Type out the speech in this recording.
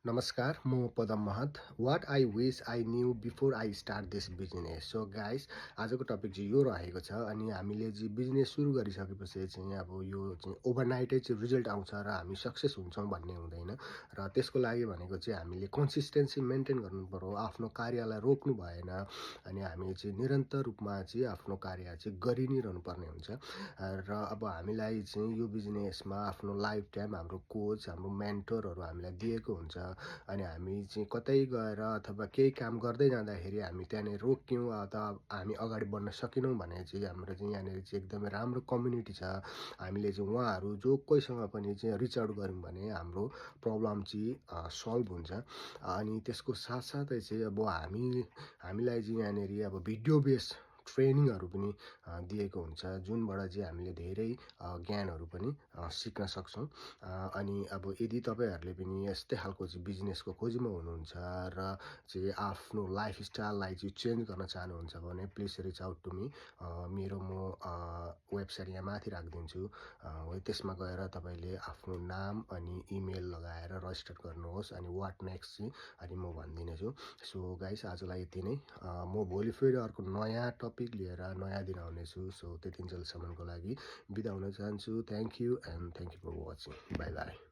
नमस्कार, म Padam Mahat. What I wish I knew before I start this business. So guys, आजको topic चाहिँ यो रहेको छ। अनि हामीले चाहिँ बिजनेस सुरु गरिसकेपछि चाहिँ अब यो चाहिँ ओभरनाइटै चाहिँ रिजल्ट आउँछ र हामी सक्सेस हुन्छौँ भन्ने हुँदैन। र त्यसको लागि भनेको चाहिँ हामीले कन्सिस्टेन्सी मेन्टेन गर्नुपऱ्यो, आफ्नो कार्यलाई रोक्नु भएन। अनि हामी चाहिँ निरन्तर रूपमा चाहिँ आफ्नो कार्य चाहिँ गरि नै रहनुपर्ने हुन्छ। र अब हामीलाई चाहिँ यो बिजनेसमा आफ्नो लाइफ टाइम हाम्रो कोच, हाम्रो मेन्टरहरू हामीलाई दिएको हुन्छ। अनि हामी चाहिँ कतै गएर अथवा केही काम गर्दै जाँदाखेरि हामी त्यहाँनिर रोक्यौँ अथवा हामी अगाडि बढ्न सकेनौँ भने चाहिँ हाम्रो चाहिँ यहाँनिर चाहिँ एकदमै राम्रो कम्युनिटी छ। हामीले चाहिँ उहाँहरू जो कोहीसँग पनि चाहिँ रिच आउट गऱ्यौँ भने हाम्रो प्रब्लम चाहिँ सल्भ हुन्छ। अनि त्यसको साथसाथै चाहिँ अब हामीलाई चाहिँ यहाँनिर अब भिडियो बेस ट्रेनिङहरू पनि दिएको हुन्छ, जुनबाट चाहिँ हामीले धेरै ज्ञानहरू पनि सिक्न सक्छौँ। अनि अब यदि तपाईँहरूले पनि यस्तै खालको चाहिँ बिजनेसको खोजीमा हुनुहुन्छ र चाहिँ आफ्नो लाइफस्टाइललाई चाहिँ चेन्ज गर्न चाहनुहुन्छ भने please reach out to me. म वेबसाइट यहाँ माथि राखिदिन्छु। त्यसमा गएर तपाईँले आफ्नो नाम अनि इमेल लगाएर रजिस्टर गर्नुहोस्। अनि वाट नेक्स्ट चाहिँ अनि म भनिदिनेछु। सो गाइस, आजलाई यति नै। म भोलि फेरि अर्को नयाँ टपिक लिएर नयाँ दिन आउनेछु। सो त्यतिन्जेलसम्मको लागि बिदा हुन चाहन्छु। Thank you and thank you for watching. Bye by.